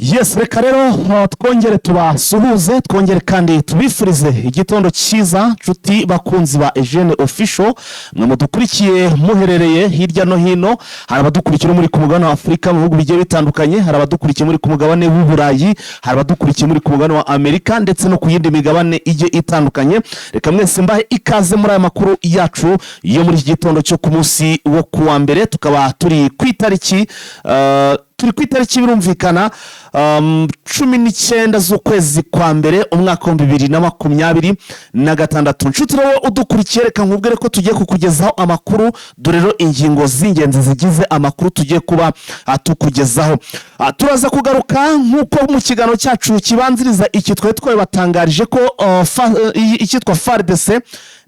Yes, reka rero twongere tubasuhuze, twongere kandi tubifurize igitondo cyiza, nshuti bakunzi ba Eugene Official, mwe mudukurikiye muherereye hirya no hino. Hari abadukurikira muri ku mugabane wa Afurika mu bihugu bigiye bitandukanye, hari abadukurikiye muri ku mugabane w'Uburayi, hari abadukurikiye muri ku mugabane wa Amerika ndetse no ku yindi migabane igiye itandukanye. Reka mwese mbahe ikaze muri aya makuru yacu yo muri iki gitondo cyo ku munsi wo kuwa mbere. Tukaba turi ku itariki, birumvikana, 19 z'ukwezi kwa mbere, umwaka wa 2026. Nshuti rero udukurikiye, reka nkubwire ko tugiye kukugezaho amakuru. Dore rero ingingo z'ingenzi zigize amakuru tugiye kuba tukugezaho. Turaza kugaruka nk'uko mu kiganiro cyacu kibanziriza iki twari twabibatangarije ko icyitwa FARDC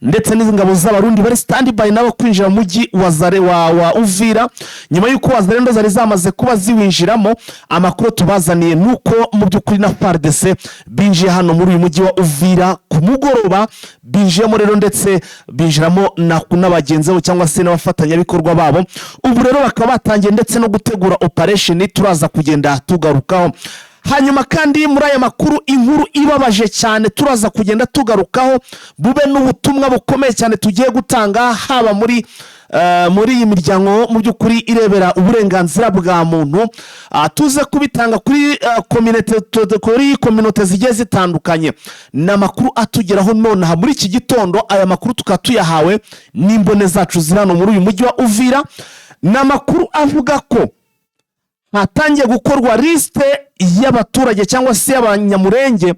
ndetse n'ingabo z'Abarundi bari stand by nabo kwinjira mu mujyi wa Zare wa Uvira, nyuma y'uko Wazalendo zari zamaze kuba ziwinjiramo. Amakuru tubazaniye ni uko mu by'ukuri na FARDC binjiye hano muri uyu mujyi wa Uvira ku mugoroba. Binjiyemo rero ndetse binjiramo n'abagenzi babo cyangwa se n'abafatanyabikorwa babo. Ubu rero bakaba batangiye ndetse no gutegura operation turaza kugenda tugarukaho. Hanyuma kandi muri aya makuru, inkuru ibabaje cyane turaza kugenda tugarukaho, bube n'ubutumwa bukomeye cyane tugiye gutanga, haba muri iyi miryango mu by'ukuri irebera uburenganzira bwa muntu. Tuze kubitanga kuri communauté zigiye zitandukanye. Ni amakuru atugeraho nonaha muri iki gitondo. Aya makuru tukaba tuyahawe n'imbone zacu ziri hano muri uyu mujyi wa Uvira. Ni amakuru avuga ko hatangiye gukorwa liste y'abaturage cyangwa se y'Abanyamurenge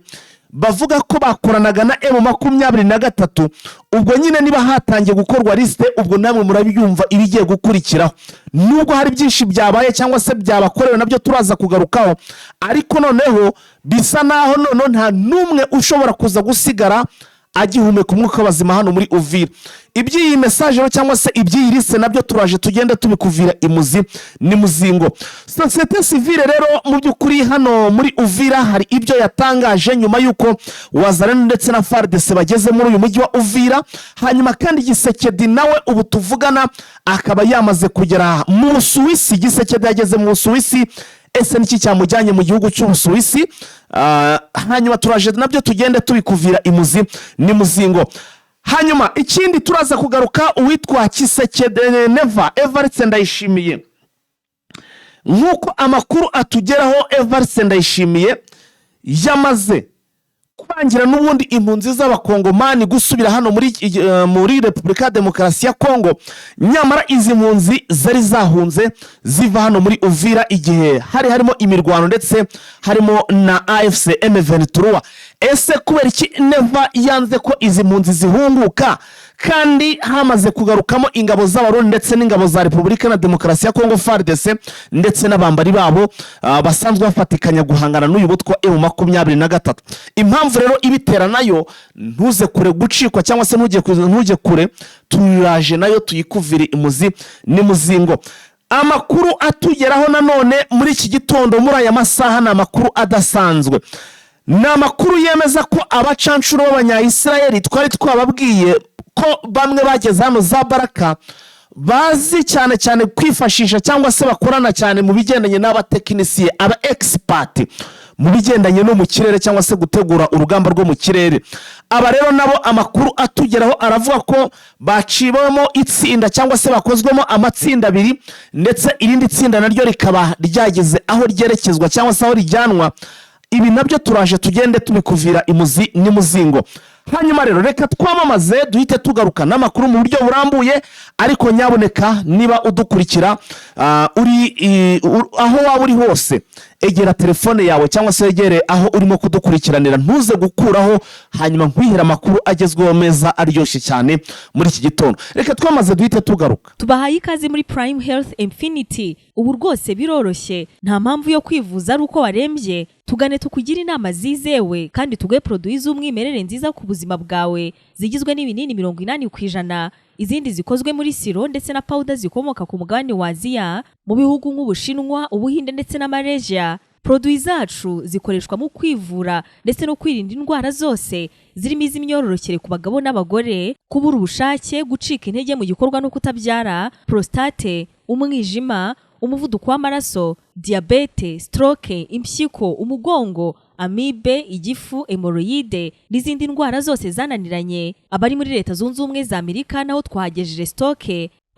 bavuga ko bakoranaga na M23. Ubwo nyine niba hatangiye gukorwa liste, ubwo namwe murabyumva ibigiye gukurikiraho. Nubwo hari byinshi byabaye cyangwa se byabakorewe, nabyo turaza kugarukaho, ariko noneho bisa naho noneho nta n'umwe ushobora kuza gusigara agihumeka umwuka w'abazima hano muri Uvira. Iby'iyi message rero cyangwa se iby'iyi liste nabyo turaje tugende tubikuvira imuzi n'imuzingo. Société civile rero mu by'ukuri hano muri Uvira hari ibyo yatangaje nyuma y'uko Wazalendo ndetse na FARDC bageze muri uyu mujyi wa Uvira. Hanyuma kandi Tshisekedi nawe ubu tuvugana akaba yamaze kugera mu Busuwisi. Tshisekedi yageze mu Busuwisi. Ese niki cyamujyanye mu gihugu cy'Ubusuwisi? Hanyuma turaje nabyo tugende tubikuvira imuzi n'imuzingo. Hanyuma ikindi turaza kugaruka, uwitwa Tshisekedi Neva Evariste Ndayishimiye, nk'uko amakuru atugeraho, Evariste Ndayishimiye yamaze kwangira n'ubundi impunzi z'Abakongomani gusubira hano muri Repubulika ya Demokarasi ya Kongo. Nyamara izi mpunzi zari zahunze ziva hano muri Uvira igihe hari harimo imirwano ndetse harimo na AFC M23. Ese kubera iki Neva yanze ko izi mpunzi zihunguka kandi hamaze kugarukamo ingabo z'Abarundi ndetse n'ingabo za Repubulika na Demokarasi ya Kongo, FARDC, ndetse n'abambari babo basanzwe bafatikanya guhangana n'uyu mutwe wa M23? Impamvu rero ibitera nayo ntuze kure gucikwa cyangwa se ntujye kure, turaje nayo tuyikuvire imuzi n'imuzingo. Amakuru atugeraho nanone muri iki gitondo, muri aya masaha, ni amakuru adasanzwe. Ni amakuru yemeza ko abacanshuro b'Abanyayisirayeli twari twababwiye ko bamwe bageze hano za Baraka, bazi cyane cyane kwifashisha cyangwa se bakorana cyane mu bigendanye n'abatekinisiye, aba experts mu bigendanye no mu kirere cyangwa se gutegura urugamba rwo mu kirere. Aba rero nabo amakuru atugeraho aravuga ko baciwemo itsinda cyangwa se bakozwemo amatsinda abiri, ndetse irindi tsinda naryo rikaba ryageze aho ryerekezwa cyangwa se aho rijyanwa. Ibi nabyo turaje tugende tubikuvira imuzi n'imuzingo. Hanyuma rero reka twamamaze, duhite tugaruka n'amakuru mu buryo burambuye. Ariko nyaboneka, niba udukurikira uri aho waba uri hose, egera telefone yawe cyangwa se wegere aho urimo kudukurikiranira, ntuze gukuraho, hanyuma nkwihere amakuru agezweho meza aryoshye cyane muri iki gitondo. Reka twamaze, duhite tugaruka. Tubahaye ikaze muri Prime Health Infinity. Ubu rwose biroroshye, nta mpamvu yo kwivuza ari uko warembye. Tugane tukugire inama zizewe kandi tuguhe produits z'umwimerere nziza ku buzima bwawe, zigizwe n'ibinini 80%, izindi zikozwe muri sirop ndetse na powder zikomoka ku mugabane wa Aziya, mu bihugu nk'Ubushinwa, Ubuhinde ndetse na Malaysia. Produits zacu zikoreshwa mu kwivura ndetse no kwirinda indwara zose zirimo iz'imyororokere ku bagabo n'abagore, kubura ubushake, gucika intege mu gikorwa no kutabyara, prostate, umwijima, Umuvuduko w'amaraso, diyabete, stroke, impyiko, umugongo, amibe, igifu, hémorroïdes n'izindi ndwara zose zananiranye. Abari muri Leta Zunze Ubumwe za Amerika naho twahagejeje stock.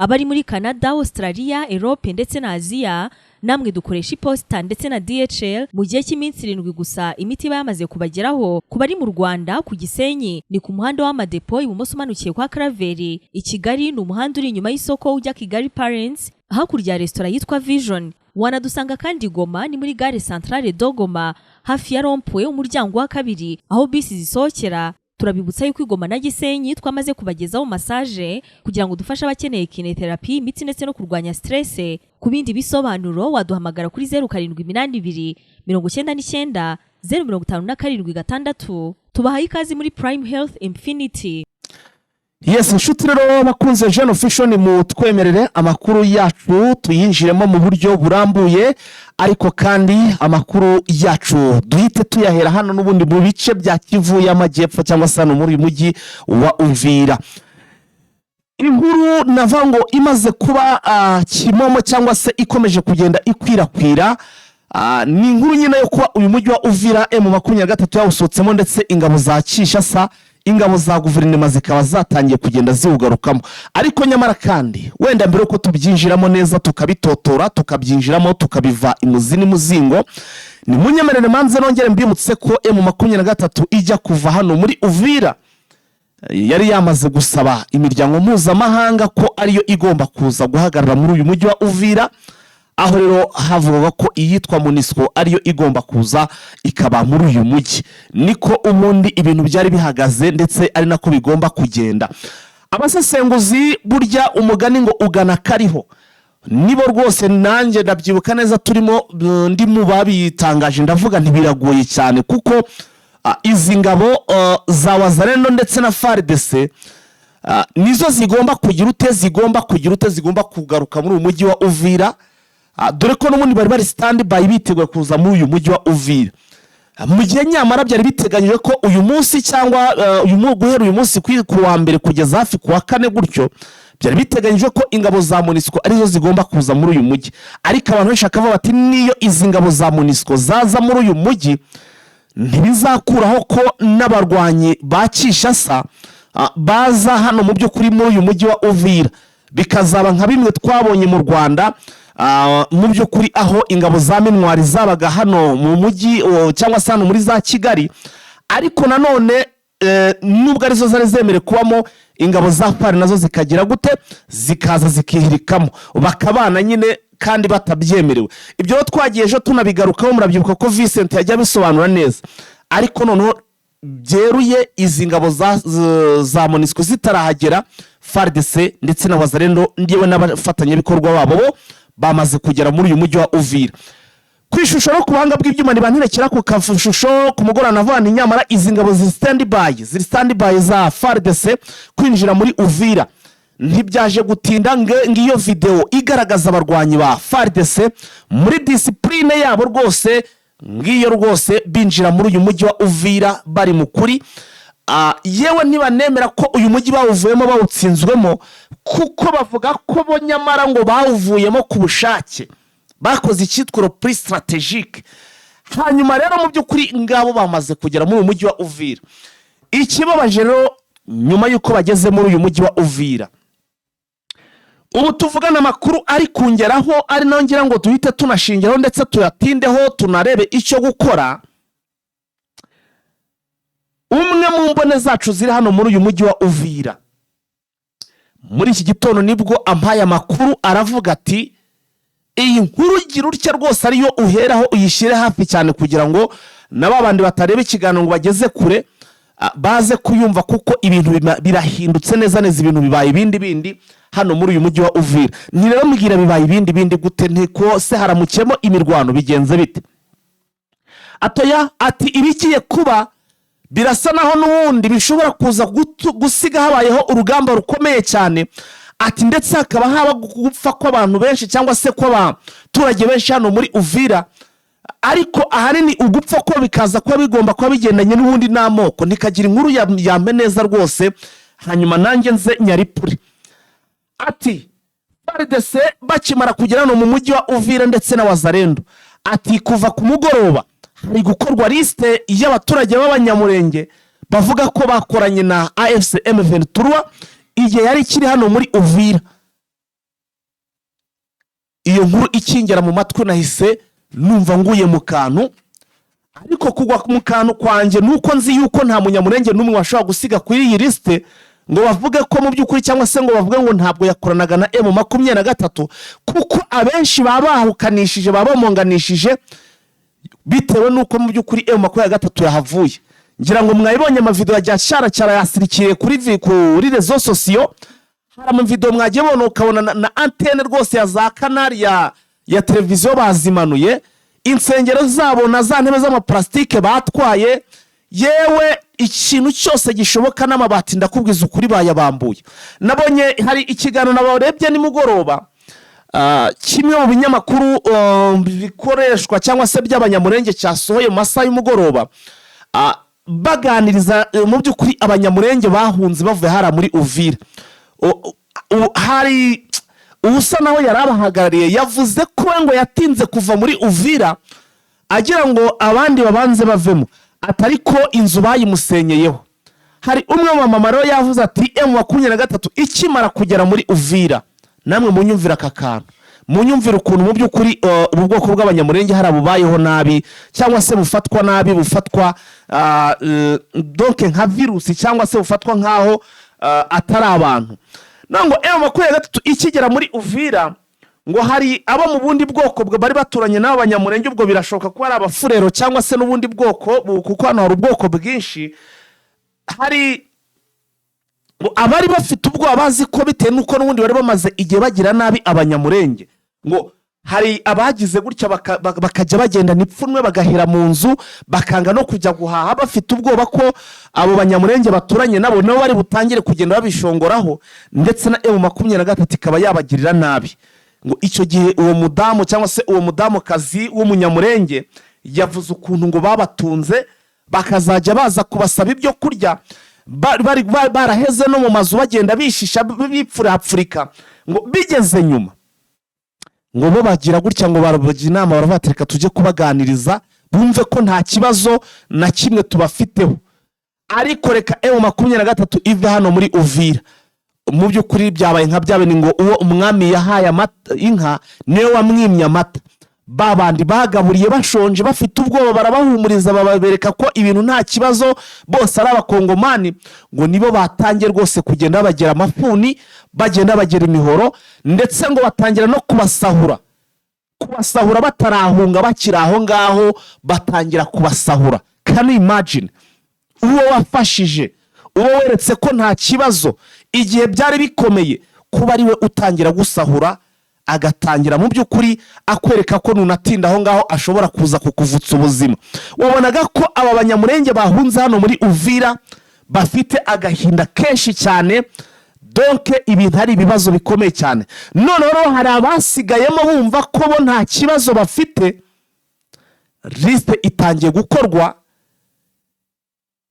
Abari muri Canada, Australia, Europe ndetse na Aziya, namwe dukoresha iposita ndetse na DHL. Mu gihe cy'iminsi 7 gusa imiti iba yamaze kubageraho. Ku bari mu Rwanda, ku Gisenyi ni ku muhanda w'Amadepo, ibumoso umanukiye kwa Karaveri. I Kigali ni umuhanda uri inyuma y'isoko ujya Kigali Parents, hakurya ya resitora yitwa Vision. Wanadusanga kandi Goma, ni muri gare Centrale de Goma, hafi ya rond-point, umuryango wa kabiri aho bisi zisohokera. Turabibutsa yuko i Goma na Gisenyi twamaze kubagezaho massage kugira ngo dufashe abakeneye kinésithérapie, imitsi ndetse no kurwanya stress. Ku bindi bisobanuro waduhamagara kuri 0782 99 0576. Tubahaye ikaze muri Prime Health Infinity. Yes, inshuti rero bakunze Jeune Official, mu twemerere amakuru yacu tuyinjiremo mu buryo burambuye, ariko kandi amakuru yacu duhite tuyahera hano n'ubundi mu bice bya Kivu y'Amajyepfo, cyangwa se hano muri uyu mujyi wa Uvira. Inkuru navuga ngo imaze kuba kimomo cyangwa se ikomeje kugenda ikwirakwira, ni inkuru nyine yo kuba uyu mujyi wa Uvira M23 yawusohotsemo, ndetse ingabo za Kinshasa, ingabo za guverinoma zikaba zatangiye kugenda ziwugarukamo. Ariko nyamara kandi wenda mbere yuko tubyinjiramo neza, tukabitotora, tukabyinjiramo, tukabiva imuzi n'imuzingo, ni munyemerere manze nongere mbibutse ko M23 ijya kuva hano muri Uvira yari yamaze gusaba imiryango mpuzamahanga ko ariyo igomba kuza guhagarara muri uyu mujyi wa Uvira, aho rero havugaga ko iyitwa MONUSCO ariyo igomba kuza ikaba muri uyu mujyi. Niko ubundi ibintu byari bihagaze, ndetse ari nako bigomba kugenda. Abasesenguzi, burya umugani ngo ugana kariho, nibo rwose. Nanjye ndabyibuka neza, turimo ndi mu babitangaje, ndavuga ntibiragoye cyane kuko izi ngabo za Wazalendo ndetse na FARDC nizo zigomba kugira ute, zigomba kugaruka muri uyu mujyi wa Uvira, dore ko n'ubundi bari bari stand by, biteguye kuza muri uyu mujyi wa Uvira. Mu gihe nyamara byari biteganyijwe ko uyu munsi cyangwa guhera uyu munsi ku wa mbere kugeza hafi ku wa kane gutyo, byari biteganyijwe ko ingabo za MONUSCO arizo zigomba kuza muri uyu mujyi. Ariko abantu benshi bakavuga bati niyo izi ngabo za MONUSCO zaza muri uyu mujyi, ntibizakuraho ko n'abarwanyi ba Kinshasa baza hano mu by'ukuri muri uyu mujyi wa Uvira, bikazaba nka bimwe twabonye mu Rwanda, mu by'ukuri aho ingabo za MINUAR zabaga hano mu mujyi cyangwa se hano muri za Kigali. Ariko nanone nubwo arizo zari zemerewe kubamo, ingabo za FAR nazo zikagira gute, zikaza zikihirikamo, bakabana nyine kandi batabyemerewe. Ibyo rero twagiye ejo tunabigarukaho, murabyibuka ko Vincent yajya abisobanura neza. Ariko noneho byeruye, izi ngabo za MONUSCO zitarahagera, FARDC ndetse na Wazalendo ngewe n'abafatanyabikorwa babo bo bamaze kugera muri uyu mujyi wa Uvira. Ku ishusho no ku buhanga bw'ibyuma ntibanterekera ku kashusho ku mugoroba, navuga nti nyamara izi ngabo ziri stand by, ziri stand by za FARDC kwinjira muri Uvira. Ntibyaje gutinda, ngiyo videwo igaragaza abarwanyi ba FARDC muri discipline yabo rwose, ngiyo rwose binjira muri uyu mujyi wa Uvira bari mu kuri. Yewe ntibanemera ko uyu mujyi bawuvuyemo bawutsinzwemo, kuko bavuga ko bo nyamara ngo bawuvuyemo ku bushake, bakoze icyitwa repli stratégique. Hanyuma rero mu by'ukuri ngabo bamaze kugera muri uyu mujyi wa Uvira. Ikibabaje rero, nyuma y'uko bageze muri uyu mujyi wa Uvira, ubu tuvugana amakuru ari kungeraho, ari nayo ngira ngo duhite tunashingiraho ndetse tuyatindeho, tunarebe icyo gukora. Umwe mu mbone zacu ziri hano muri uyu mujyi wa Uvira, muri iki gitondo nibwo ampaye amakuru, aravuga ati iyi nkuru ugira utya rwose ariyo uheraho, uyishyire hafi cyane kugira ngo na ba bandi batareba ikiganiro ngo bageze kure baze kuyumva, kuko ibintu birahindutse neza neza, ibintu bibaye ibindi bindi hano muri uyu mujyi wa Uvira. Ni rero mbwira, bibaye ibindi bindi gute? Ntiko se haramukiyemo imirwano, bigenze bite? Atoya, ati ibigiye kuba birasa naho n'ubundi bishobora kuza gusiga habayeho urugamba rukomeye cyane, ati ndetse hakaba haba gupfa kw'abantu benshi cyangwa se kw'abaturage benshi hano muri Uvira, ariko ahanini ugupfa ko bikaza kuba bigomba kuba bigendanye n'ubundi n'amoko. Ntikagira inkuru yampe neza rwose, hanyuma nanjye nze nyaripure. Ati FARDC bakimara kugera hano mu mujyi wa Uvira ndetse na Wazalendo, ati kuva ku mugoroba hari gukorwa liste y'abaturage b'Abanyamurenge bavuga ko bakoranye na AFC M23 igihe yari ikiri hano muri Uvira. Iyo nkuru ikingera mu matwi, nahise numva nguye mu kantu, ariko kugwa mu kantu kwanjye ni uko nzi yuko nta Munyamurenge n'umwe washobora gusiga kuri iyi lisite ngo bavuge ko mu by'ukuri, cyangwa se ngo bavuge ngo ntabwo yakoranaga na M23, kuko abenshi baba bahukanishije, baba bamonganishije bitewe n'uko mu by'ukuri M23 yahavuye. Ngira ngo mwabibonye amavidewo yagiye acyaracyara yasirikiye kuri réseaux sociaux. Hari amavidewo mwagiye mubona, ukabona na antenne rwose ya za Canal ya televiziyo bazimanuye, insengero zabo na za ntebe z'amaparasitike batwaye, yewe ikintu cyose gishoboka n'amabati, ndakubwiza ukuri, bayabambuye. Nabonye hari ikiganiro nabarebye nimugoroba, kimwe mu binyamakuru bikoreshwa cyangwa se by'Abanyamurenge cyasohoye mu masaha y'umugoroba, baganiriza mu by'ukuri Abanyamurenge bahunze bavuye hariya muri Uvira. Hari usa naho yari abahagarariye, yavuze ko we ngo yatinze kuva muri Uvira agira ngo abandi babanze bavemo, atari ko inzu bayimusenyeyeho. Hari umwe mu bamama rero yavuze ati M23 ikimara kugera muri Uvira, namwe munyumvira aka kantu, munyumvira ukuntu mu by'ukuri ubu bwoko bw'Abanyamurenge hari abubayeho nabi cyangwa se bufatwa nabi, bufatwa donc nka virusi cyangwa se bufatwa nk'aho atari abantu. Ngo M23 ikigera muri Uvira, ngo hari abo mu bundi bwoko bari baturanye n'abo Banyamurenge, ubwo birashoboka ko ari Abafurero cyangwa se n'ubundi bwoko kuko hano hari ubwoko bwinshi. Hari ngo abari bafite ubwoba, bazi ko bitewe n'uko n'ubundi bari bamaze igihe bagira nabi Abanyamurenge, ngo hari abagize gutya bakajya bagendana ipfunwe, bagahera mu nzu, bakanga no kujya guhaha, bafite ubwoba ko abo Banyamurenge baturanye nabo nabo bari butangire kugenda babishongoraho, ndetse na M23 ikaba yabagirira nabi. Ngo icyo gihe uwo mudamu cyangwa se uwo mudamukazi w'Umunyamurenge yavuze ukuntu ngo babatunze, bakazajya baza kubasaba ibyo kurya bari baraheze no mu mazu, bagenda bishisha, bipfurapfurika. Ngo bigeze nyuma, ngo bo bagira gutya, ngo barabagira inama, baravuga ati reka tujye kubaganiriza bumve ko nta kibazo na kimwe tubafiteho, ariko reka M23 ive hano muri Uvira. Mu by'ukuri byabaye nka bya bindi ngo uwo umwami yahaye amata inka niwe wamwimye amata. Ba bandi bagaburiye bashonje, bafite ubwoba, barabahumuriza, bababereka ko ibintu nta kibazo, bose ari Abakongomani, ngo nibo batangiye rwose kugenda babagera amafuni, bagenda bagera imihoro, ndetse ngo batangira no kubasahura, kubasahura batarahunga, bakiri aho ngaho batangira kubasahura. Can you imagine? Uwo wafashije, uwo weretse ko nta kibazo igihe byari bikomeye, kuba ari we utangira gusahura, agatangira mu by'ukuri akwereka ko nunatinda aho ngaho ashobora kuza kukuvutsa ubuzima. Wabonaga ko aba Banyamurenge bahunze hano muri Uvira bafite agahinda kenshi cyane, donc ibintu ari ibibazo bikomeye cyane. Noneho rero hari abasigayemo bumva ko bo nta kibazo bafite. Liste itangiye gukorwa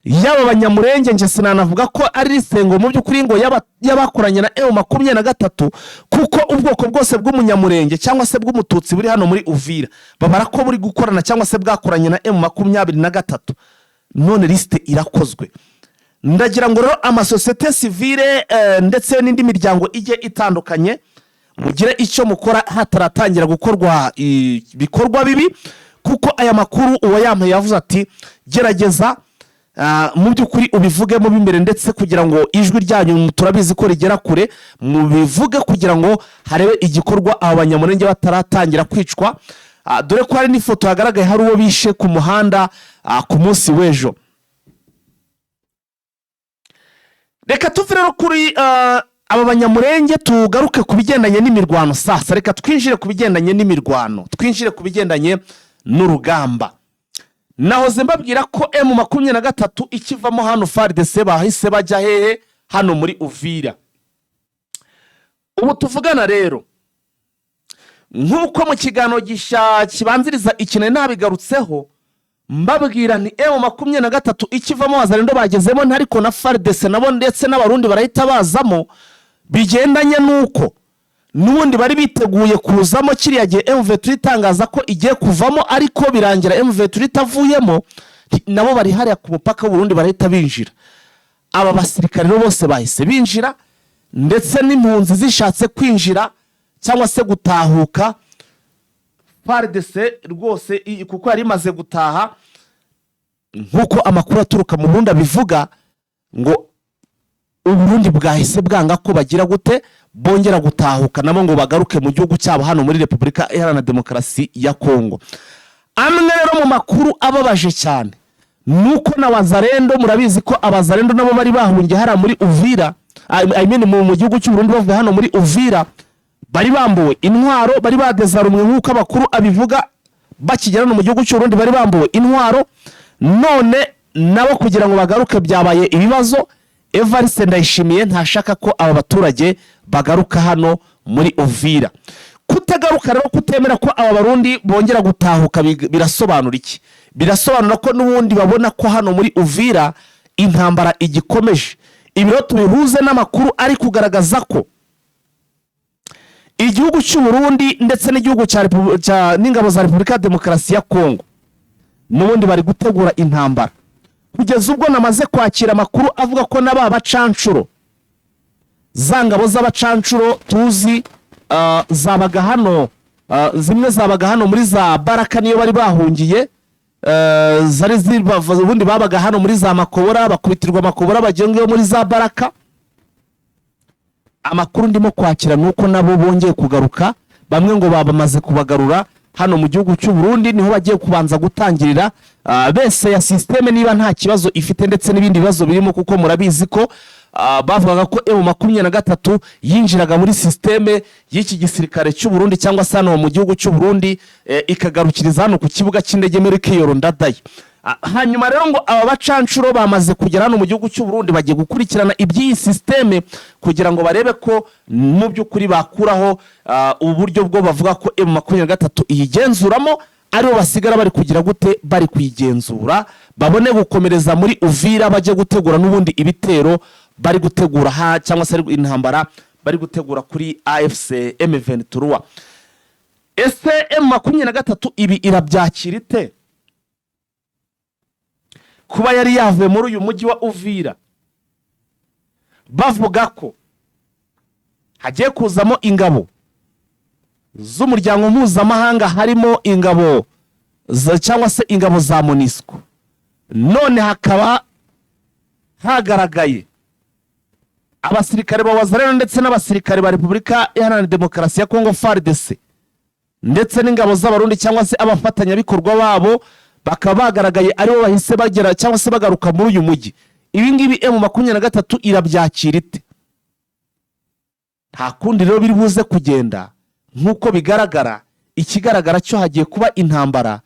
y'aba Banyamurenge. Nje sinanavuga ko ari liste ngo mu by'ukuri ngo y'abakoranye na M23, kuko ubwoko bwose bw'Umunyamurenge cyangwa se bw'Umututsi buri hano muri Uvira babara ko buri gukorana cyangwa se bwakoranye na M23. None liste irakozwe. Ndagira ngo rero amasosiyete sivile ndetse n'indi miryango ijye itandukanye mugire icyo mukora hataratangira gukorwa ibikorwa bibi, kuko aya makuru uwayampaye yavuze ati gerageza mu by'ukuri ubivugemo imbere, ndetse kugira ngo ijwi ryanyu turabizi ko rigera kure, mubivuge kugira ngo harebe igikorwa aba Banyamurenge bataratangira kwicwa. Dore ko hari n'ifoto hagaragaye hari uwo bishe ku muhanda ku munsi w'ejo. Reka tuve rero kuri aba Banyamurenge, tugaruke ku bigendanye n'imirwano. Sasa reka twinjire ku bigendanye n'imirwano, twinjire ku bigendanye n'urugamba. Nahoze mbabwira ko M23 ikivamo hano, FARDC bahise bajya hehe? Hano muri Uvira. Ubu tuvugana rero, nk'uko mu kiganiro gisha kibanziriza ikintu nabigarutseho, mbabwira nti M23 ikivamo, Wazalendo bagezemo, ariko na FARDC nabo ndetse n'Abarundi barahita bazamo, bigendanye n'uko N'ubundi bari biteguye kuzamo kiriya gihe M23 itangaza ko igiye kuvamo, ariko birangira M23 itavuyemo. Nabo bari hariya ku mupaka w'u Burundi, barahita binjira. Aba basirikare rero bose bahise binjira, ndetse n'impunzi zishatse kwinjira cyangwa se gutahuka, FARDC rwose kuko yari imaze gutaha, nk'uko amakuru aturuka mu Burundi abivuga, ngo Uburundi bwahise bwanga ko bagira gute, bongera gutahuka nabo ngo bagaruke mu gihugu cyabo hano muri Repubulika Iharanira Demokarasi ya Kongo. Amwe rero mu makuru ababaje cyane ni uko na Wazalendo, murabizi ko Abazalendo nabo bari bahungiye hariya muri Uvira, I mean mu gihugu cy'u Burundi, bavuye hano muri Uvira, bari bambuwe intwaro, bari badezarumwe nk'uko amakuru abivuga. Bakigera hano mu gihugu cy'u Burundi bari bambuwe intwaro, none nabo kugira ngo bagaruke byabaye ibibazo. Evariste Ndayishimiye ntashaka ko aba baturage bagaruka hano muri Uvira. Kutagaruka rero, kutemera ko aba Barundi bongera gutahuka, birasobanura iki? Birasobanura ko n'ubundi babona ko hano muri Uvira intambara igikomeje. Ibi rero tubihuze n'amakuru ari kugaragaza ko igihugu cy'u Burundi ndetse n'igihugu n'ingabo za Repubulika ya Demokarasi ya Kongo n'ubundi bari gutegura intambara, kugeza ubwo namaze kwakira amakuru avuga ko n'aba bacanshuro, za ngabo z'abacanshuro tuzi, zabaga hano, zimwe zabaga hano muri za Baraka, niyo bari bahungiye, zari ubundi babaga hano muri za Makobora, bakubitirwa Makobora, bagiye muri za Baraka. Amakuru ndimo kwakira ni uko nabo bongeye kugaruka. Bamwe ngo bamaze kubagarura hano mu gihugu cy'u Burundi, niho bagiye kubanza gutangirira, bese ya système niba nta kibazo ifite ndetse n'ibindi bibazo birimo, kuko murabizi ko bavugaga ko M23 yinjiraga muri système y'iki gisirikare cy'u Burundi cyangwa se hano mu gihugu cy'u Burundi, ikagarukiriza hano ku kibuga cy'indege Melchior Ndadaye. Hanyuma rero ngo aba bacanshuro bamaze kugera hano mu gihugu cy'u Burundi, bagiye gukurikirana iby'iyi système kugira ngo barebe ko mu by'ukuri bakuraho uburyo bwo bavuga ko M23 iyigenzuramo, aribo basigara bari kugira gute, bari kuyigenzura, babone gukomereza muri Uvira, bajye gutegura n'ubundi ibitero bari gutegura ha cyangwa se ari intambara bari gutegura kuri AFC M23. Ese M23 ibi irabyakira ite, kuba yari yavuye muri uyu mujyi wa Uvira, bavuga ko hagiye kuzamo ingabo z'umuryango mpuzamahanga, harimo ingabo cyangwa se ingabo za MONUSCO, none hakaba hagaragaye abasirikare ba Wazalendo ndetse n'abasirikare ba Repubulika Iharanira Demokarasi ya Kongo, FARDC, ndetse n'ingabo z'Abarundi cyangwa se abafatanyabikorwa babo, bakaba bagaragaye aribo bahise bagera cyangwa se bagaruka muri uyu mujyi? Ibi ngibi M23 irabyakira ite? Nta kundi rero biri buze kugenda nk'uko bigaragara. Ikigaragara cyo hagiye kuba intambara,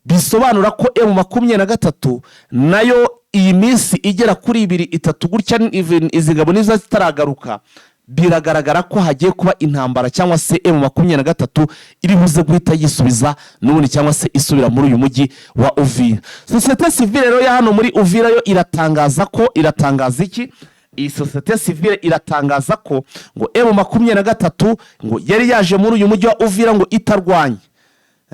bisobanura ko M23 nayo iyi minsi igera kuri ibiri, itatu gutya, even izi ngabo nizo zitaragaruka, biragaragara ko hagiye kuba intambara, cyangwa se M23 iri buze guhita yisubiza n'ubundi cyangwa se isubira muri uyu mujyi wa Uvira. Sosiyete sivile rero ya hano muri Uvira yo iratangaza ko, iratangaza iki? Iyi sosiyete sivile iratangaza ko ngo M23 ngo yari yaje muri uyu mujyi wa Uvira ngo itarwanye,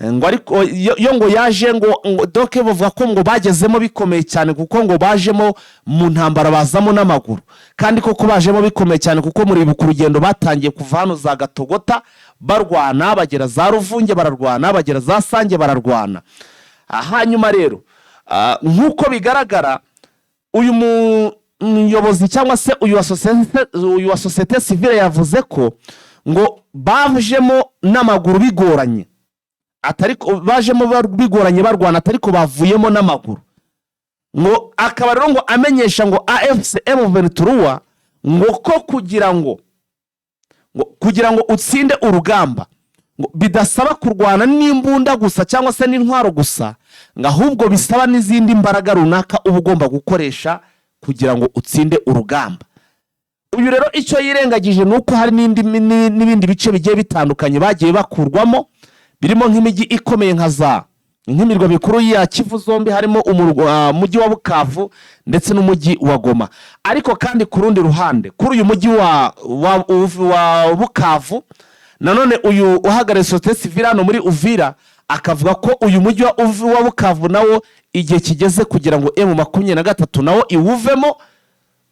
ngo ariko yo ngo yaje ngo doke bavuga ko ngo bagezemo bikomeye cyane, kuko ngo bajemo mu ntambara, bazamo n'amaguru. Kandi koko bajemo bikomeye cyane, kuko muribuka urugendo batangiye kuva hano za Gatogota barwana, bagera za Ruvunge bararwana, bagera za Sange bararwana. Hanyuma rero, nk'uko bigaragara, uyu muyobozi cyangwa se uyu wa sosiyete sivile yavuze ko ngo bajemo n'amaguru bigoranye, atari ko bajemo bigoranye barwana, atari ko bavuyemo n'amaguru. Ngo akaba rero ngo amenyesha ngo AFC M23 ngo ko kugira ngo utsinde urugamba ngo bidasaba kurwana n'imbunda gusa cyangwa se n'intwaro gusa, ngo ahubwo bisaba n'izindi mbaraga runaka uba ugomba gukoresha kugira ngo utsinde urugamba. Uyu rero icyo yirengagije ni uko hari n'ibindi bice bigiye bitandukanye bagiye bakurwamo, birimo nk'imijyi ikomeye nka za nk'imirwa mikuru ya Kivu zombi, harimo umujyi wa Bukavu ndetse n'umujyi wa Goma. Ariko kandi ku rundi ruhande, kuri uyu mujyi wa Bukavu Nanone uyu uhagarariye sosiyete sivile hano muri Uvira akavuga ko uyu mujyi wa Bukavu nawo igihe kigeze kugira ngo M23 nawo iwuvemo,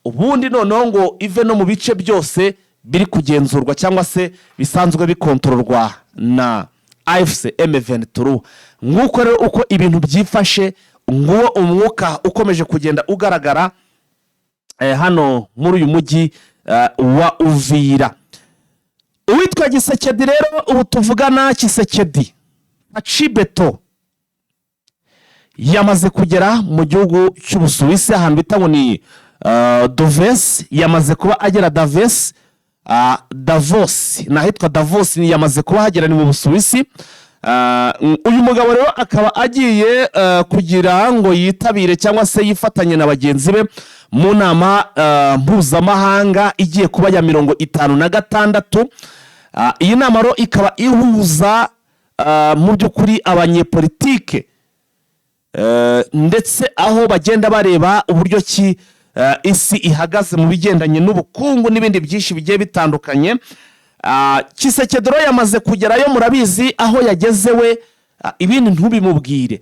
ubundi noneho ngo ive no mu bice byose biri kugenzurwa cyangwa se bisanzwe bikontororwa na AFC M23. Nk'uko rero uko ibintu byifashe, nguwo umwuka ukomeje kugenda ugaragara hano muri uyu mujyi wa Uvira. Uwitwa Tshisekedi rero ubu tuvugana, Tshisekedi Acibeto, yamaze kugera mu gihugu cy'Ubusuwisi, ahantu bita ngo ni Davos. Yamaze kuba agera Davos, Davos ni ahitwa Davos, yamaze kuba hagera, ni mu Busuwisi. Uyu mugabo rero akaba agiye kugira ngo yitabire cyangwa se yifatanye na bagenzi be mu nama mpuzamahanga igiye kuba ya 56. Iyi nama rero ikaba ihuza mu by'ukuri abanyepolitike, ndetse aho bagenda bareba uburyo ki isi ihagaze mu bigendanye n'ubukungu n'ibindi byinshi bigiye bitandukanye. Tshisekedi rero yamaze kugerayo, murabizi aho yageze we, ibindi ntubimubwire.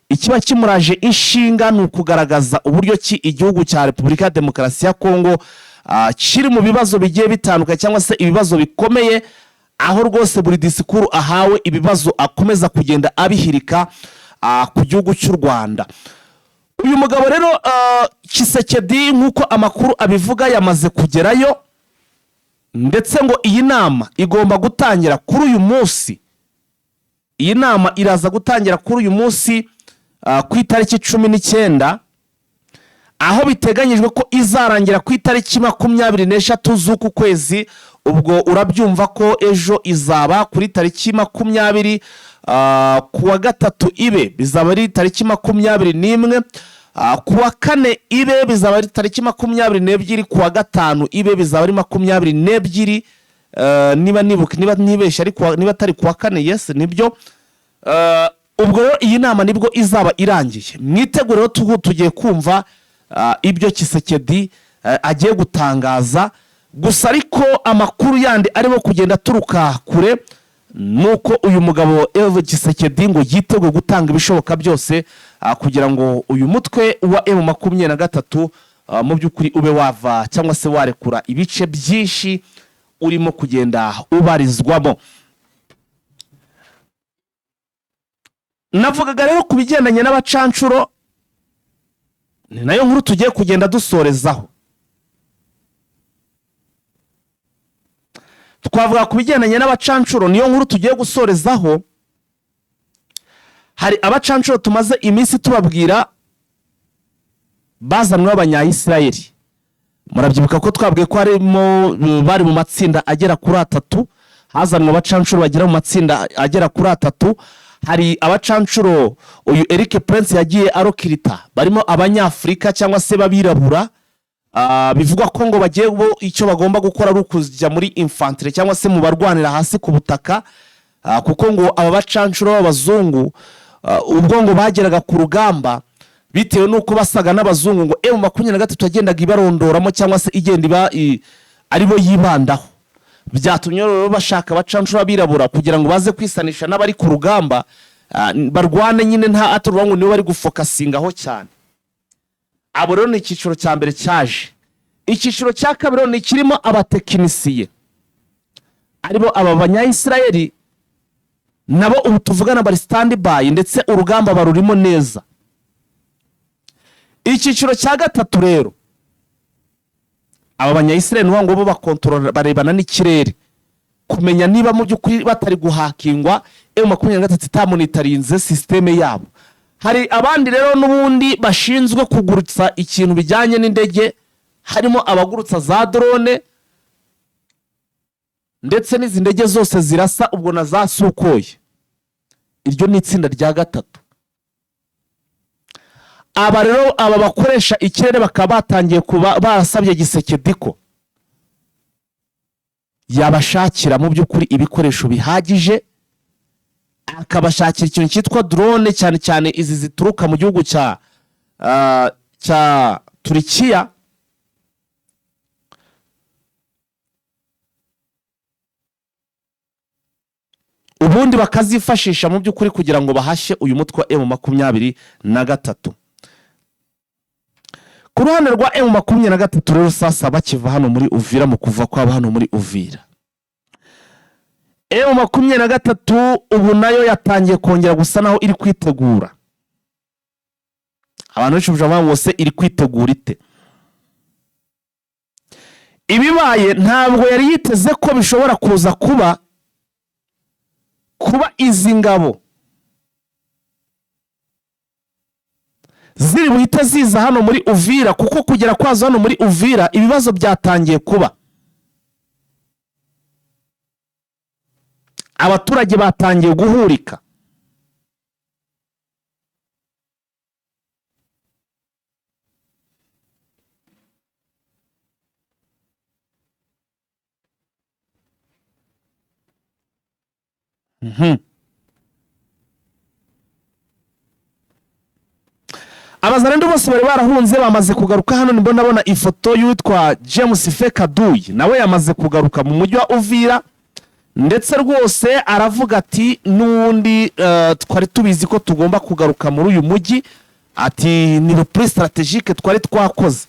Ikiba kimuraje inshinga ni ukugaragaza uburyo ki igihugu cya Repubulika ya Demokarasi ya Kongo kiri mu bibazo bigiye bitandukanye cyangwa se ibibazo bikomeye, aho rwose buri disikuru ahawe ibibazo akomeza kugenda abihirika ku gihugu cy'u Rwanda. Uyu mugabo rero Tshisekedi, nk'uko amakuru abivuga, yamaze kugerayo, ndetse ngo iyi nama igomba gutangira kuri uyu munsi. Iyi nama iraza gutangira kuri uyu munsi ku itariki 19, aho biteganyijwe ko izarangira ku itariki 23 z'uku kwezi. Ubwo urabyumva ko ejo izaba kuri tariki 20, ku wa gatatu ibe bizaba ari tariki 21, ku wa kane ibe bizaba ari tariki 22, ku wa gatanu ibe bizaba ari 22. Niba nibuka, niba ntibeshye ariko, niba atari ku wa kane, yes, nibyo. Ubwo rero iyi nama nibwo izaba irangiye. Mwitegure rero, tugiye kumva ibyo Tshisekedi agiye gutangaza. Gusa ariko amakuru yandi arimo kugenda aturuka kure ni uko uyu mugabo Eve Tshisekedi ngo yiteguye gutanga ibishoboka byose kugira ngo uyu mutwe wa M23 mu by'ukuri ube wava cyangwa se warekura ibice byinshi urimo kugenda ubarizwamo. Navugaga rero ku bigendanye n'abacanshuro, ni nayo nkuru tugiye kugenda dusorezaho. Twavuga ku bigendanye n'abacanshuro, niyo nkuru tugiye gusorezaho. Hari abacanshuro tumaze iminsi tubabwira bazanwe b'Abanyayisirayeli. Murabyibuka ko twabwiye ko harimo bari mu matsinda agera kuri atatu. Hazanwe abacanshuro bagera mu matsinda agera kuri atatu. Hari abacanshuro uyu Eric Prince yagiye arokirita, barimo Abanyafurika cyangwa se b'abirabura. Bivugwa ko ngo bagiye bo icyo bagomba gukora ari ukujya muri infantry cyangwa se mu barwanira hasi ku butaka, kuko ngo aba bacanshuro b'abazungu ubwo ngo bageraga ku rugamba, bitewe n'uko basaga n'abazungu, ngo M23 yagendaga ibarondoramo cyangwa se igenda iba aribo yibandaho. Byatumye rero bashaka abacanshuro b'abirabura kugira ngo baze kwisanisha n'abari ku rugamba, barwane nyine nta aturuvuga ngo nibo bari gufokasingaho cyane. Abo rero ni icyiciro cya mbere cyaje. Icyiciro cya kabiri ni kirimo abatekinisiye, aribo aba Banyayisirayeli, nabo ubu tuvugana bari stand by, ndetse urugamba barurimo neza. Icyiciro cya gatatu rero, aba Banyayisirayeli ni ngo bo bakontorora, barebana n'ikirere, kumenya niba mu by'ukuri batari guhakingwa, M23 itamonitarinze sisiteme yabo. Hari abandi rero n'ubundi bashinzwe kugurutsa ikintu bijyanye n'indege, harimo abagurutsa za drone ndetse n'izi ndege zose zirasa, ubwo na za Sukhoi. Iryo ni itsinda rya gatatu. Aba rero, aba bakoresha ikirere, bakaba batangiye kuba barasabye Tshisekedi ko yabashakira mu by'ukuri ibikoresho bihagije, akabashakira ikintu cyitwa drone, cyane cyane izi zituruka mu gihugu cya Turikiya. Ubundi bakazifashisha mu by'ukuri kugira ngo bahashye uyu mutwe wa M23. Ku ruhande rwa M23 rero, sasa bakiva hano muri Uvira, mu kuva kwabo hano muri Uvira, M23 ubu nayo yatangiye kongera gusa naho iri kwitegura. Abantu benshi bavuga ngo: "Se iri kwitegura ite?" Ibibaye ntabwo yari yiteze ko bishobora kuza kuba izi ngabo ziri buhite ziza hano muri Uvira, kuko kugera kwazo hano muri Uvira ibibazo byatangiye kuba, abaturage batangiye guhurika. Abazarendo bose bari barahunze bamaze kugaruka hano. Nibwo ndabona ifoto y'uwitwa James Fekaduyi, nawe yamaze kugaruka mu mujyi wa Uvira, ndetse rwose aravuga ati: "N'ubundi twari tubizi ko tugomba kugaruka muri uyu mujyi." Ati: "Ni repli stratégique twari twakoze."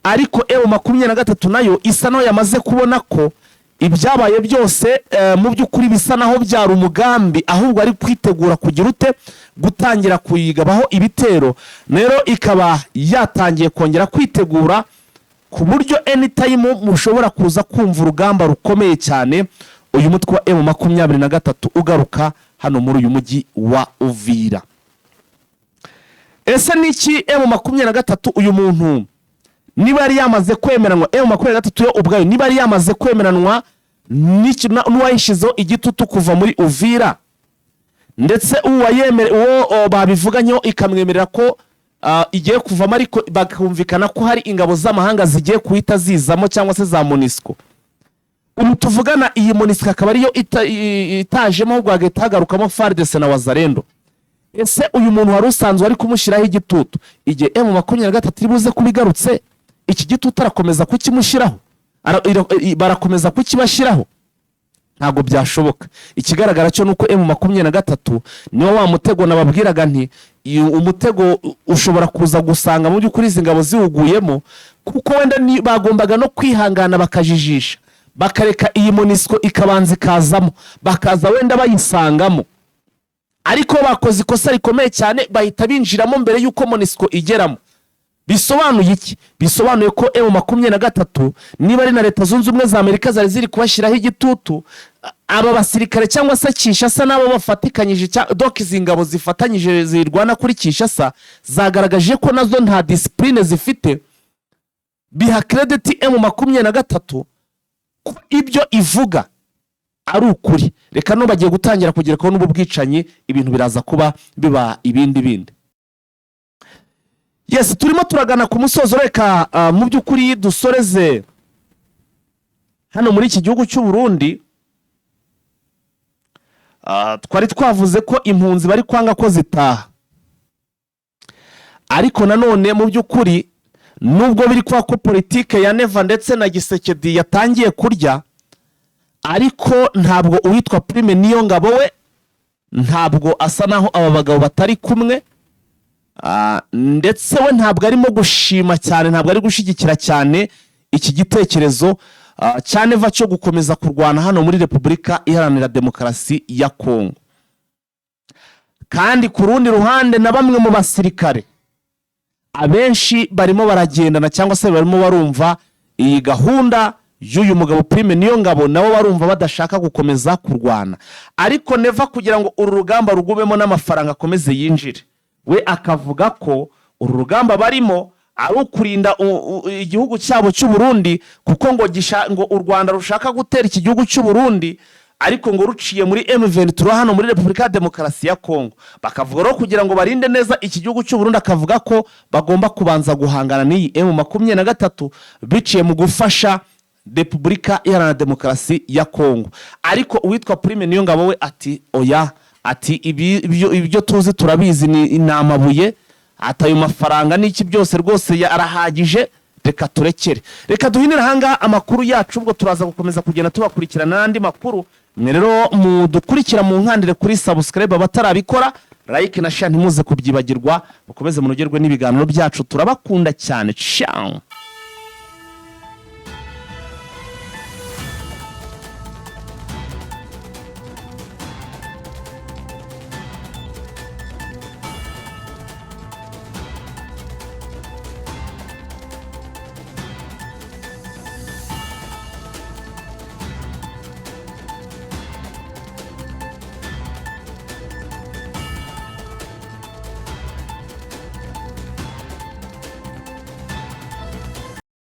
Ariko M23 nayo isa naho yamaze kubona ko ibyabaye byose mu by'ukuri bisa naho byari umugambi, ahubwo ari kwitegura kugira ute? Gutangira kuyigabaho ibitero. Rero ikaba yatangiye kongera kwitegura, ku buryo anytime mushobora kuza kumva urugamba rukomeye cyane, uyu mutwe wa M23 ugaruka hano muri uyu mujyi wa Uvira. Ese ni iki M23, uyu muntu niba yari yamaze kwemeranwa, M23 yo ubwayo niba yari yamaze kwemeranwa n'uwayishyizeho igitutu kuva muri Uvira, ndetse uwo babivuganyeho ikamwemerera ko igiye kuvamo, ariko bakumvikana ko hari ingabo z'amahanga zigiye guhita zizamo cyangwa se za MONUSCO, ubu tuvugana iyi MONUSCO akaba ariyo itajemo, ahubwo hagahita hagarukamo FARDC na Wazalendo. Ese uyu muntu wari usanzwe ari kumushyiraho igitutu, igihe M23 iri buze kuba igarutse, iki gitutu arakomeza kukimushyiraho? Barakomeza kukibashyiraho? Ntabwo byashoboka. Ikigaragara cyo ni uko M23 niwo wa mutego nababwiraga nti umutego ushobora kuza gusanga mu by'ukuri izi ngabo ziwuguyemo, kuko wenda bagombaga no kwihangana bakajijisha, bakareka iyi MONUSCO ikabanza ikazamo, bakaza wenda bayisangamo. Ariko bakoze ikosa rikomeye cyane, bahita binjiramo mbere y'uko MONUSCO igeramo. Bisobanuye iki? Bisobanuye ko M23, niba ari na Leta Zunze Ubumwe za Amerika zari ziri kubashyiraho igitutu, aba basirikare cyangwa se Kinshasa n'abo bafatikanyije, donc izi ngabo zifatanyije zirwana kuri Kinshasa, zagaragaje ko nazo nta discipline zifite. Biha credit M23 ko ibyo ivuga ari ukuri. Reka no bagiye gutangira kugera n'ubu bwicanyi, ibintu biraza kuba biba ibindi bindi. Yes, turimo turagana ku musozo. Reka mu by'ukuri dusoreze hano muri iki gihugu cy'u Burundi. Twari twavuze ko impunzi bari kwanga ko zitaha, ariko nanone mu by'ukuri nubwo biri kuba ko politike ya Neva ndetse na Tshisekedi yatangiye kurya, ariko ntabwo uwitwa Prime Niyongabo we ntabwo asa naho aba bagabo batari kumwe. Ndetse we ntabwo arimo gushima cyane, ntabwo ari gushyigikira cyane iki gitekerezo cya Neva cyo gukomeza kurwana hano muri Repubulika Iharanira Demokarasi ya Kongo. Kandi ku rundi ruhande na bamwe mu basirikare abenshi barimo baragendana cyangwa se barimo barumva iyi gahunda y'uyu mugabo Prime Niyongabo, nabo barumva badashaka gukomeza kurwana. Ariko Neva, kugira ngo uru rugamba rugumemo n'amafaranga akomeze yinjire, we akavuga ko uru rugamba barimo ari ukurinda igihugu cyabo cy'u Burundi, kuko ngo u Rwanda rushaka gutera iki gihugu cy'u Burundi, ariko ngo ruciye muri M23 hano muri Repubulika ya Demokarasi ya Kongo. Bakavuga rero kugira ngo barinde neza iki gihugu cy'u Burundi, akavuga ko bagomba kubanza guhangana n'iyi M23 biciye mu gufasha Repubulika Iharanira Demokarasi ya Kongo. Ariko uwitwa Prime Niyongabo we ati: "Oya." Ati: Ibyo tuzi turabizi, ni amabuye." Ati: "Ayo mafaranga n'iki byose rwose arahagije, reka turekere." Reka duhinire ahangaha amakuru yacu, ubwo turaza gukomeza kugenda tubakurikirana n'andi makuru. Mwe rero mudukurikira mu nkandire kuri subscribe, abatarabikora like na share ntimuze kubyibagirwa. Mukomeze munogerwe n'ibiganiro byacu, turabakunda cyane. Ciao.